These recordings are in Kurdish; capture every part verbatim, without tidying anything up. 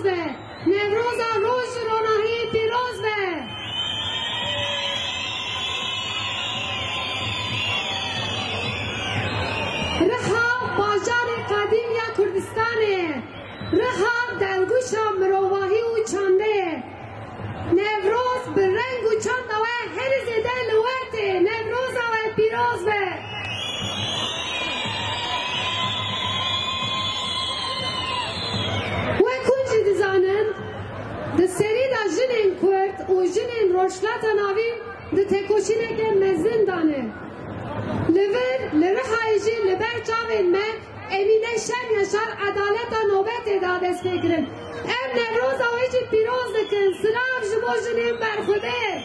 be. Newroza roj ji ronahiyê pîroz be. Riha bajarê qedîm ya Kurdistanê ye. Riha delgûşa mirovahî û çandê ye. Newroz bi reng û çanda we herî zêde li we tê. Newroza we pîroz be. Wek hûn jî dizanin, di serî de jinên Kurd û jinên Rojhilata Navîn di têkoşîneke mezin de ne. Li vir, li Rihayê jî li ber çavên me Emîne Şen Yaşar edaleta nobetê da dest pê kirin. Em Newroza wê jî pîroz dikin. Silav ji bo jinên berxwedêr.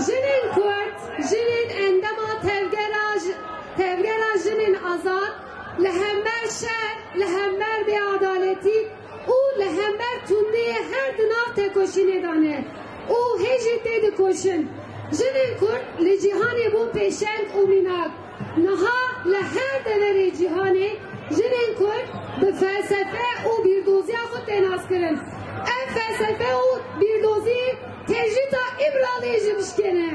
Jinên Kurd, jinên endama tevgera ji-, tevgera jinên azad li hember şer, li hember bêadaletî û li hember tundiyê her di nav têkoşînê de ne û hê jî tê dikoşin. Jinên Kurd li cîhanê bûn pêşeng û mînak. Niha li her deverê cîhanê jinên Kurd bi felsefe û bîrdoziya xwe tê naskirin. Ev felsefe û bîrdozî tecrîda Îmraliyê jî dişkêne.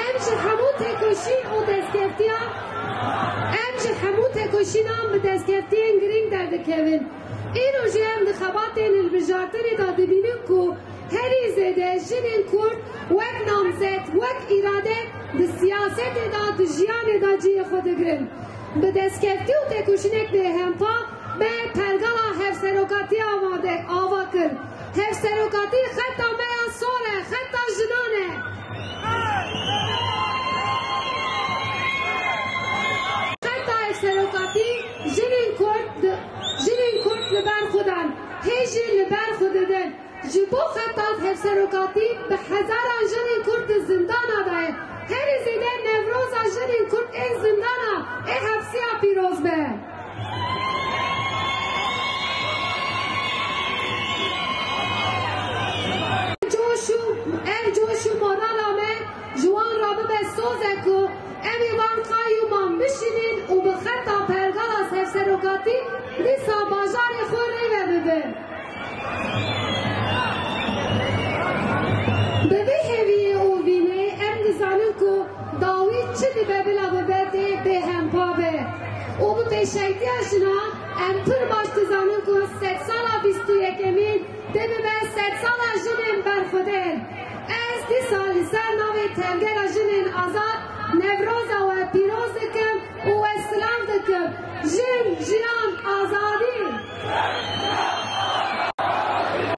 Em ji hemû têkoşîn û destkeftiyan, em ji hemû têkoşînan bi destkeftiyên girîng derdikevin. Îro jî em di xebatên hilbijartinê de dibînin ku herî zêde jinên Kurd wek namzet, wek îrade di siyasetê de, di jiyanê de cihê xwe digirin. Bi destkeftî û têkoşînek bêhempa me pergala hevserokatiyê amade, ava kir. Hevserokatî xeta me ya sor e, xeta jinan e. Xeta hevserokatî jinên Kurd di, jinên Kurd li ber xwe dan, hê jî li ber xwe didin. Ji bo xeta hevserokatî bi hezaran jinên Kurd di zindana de ye. Herî zêde Newroza jinên Kurd ên zindana, ê hepsiya pîroz be. Coş û, ev coş û morala me ji wan re bibe soze ku em ê van qayûman bişînin û bi xeta pergala hevserokatî dîsa bajarê xwe rê ve bibin. Bi vî hêviyê û vînê em dizanin ku dawî çi dibe bila bibe tê bêhempa be. Û bi pêşengtiya jinan em pir baş dizanin ku sedsala bîst û yekemîn dê bibe sedsala jinên berxwedêr. Ez dîsa li ser navê Tevgera Jinên Azad Newroz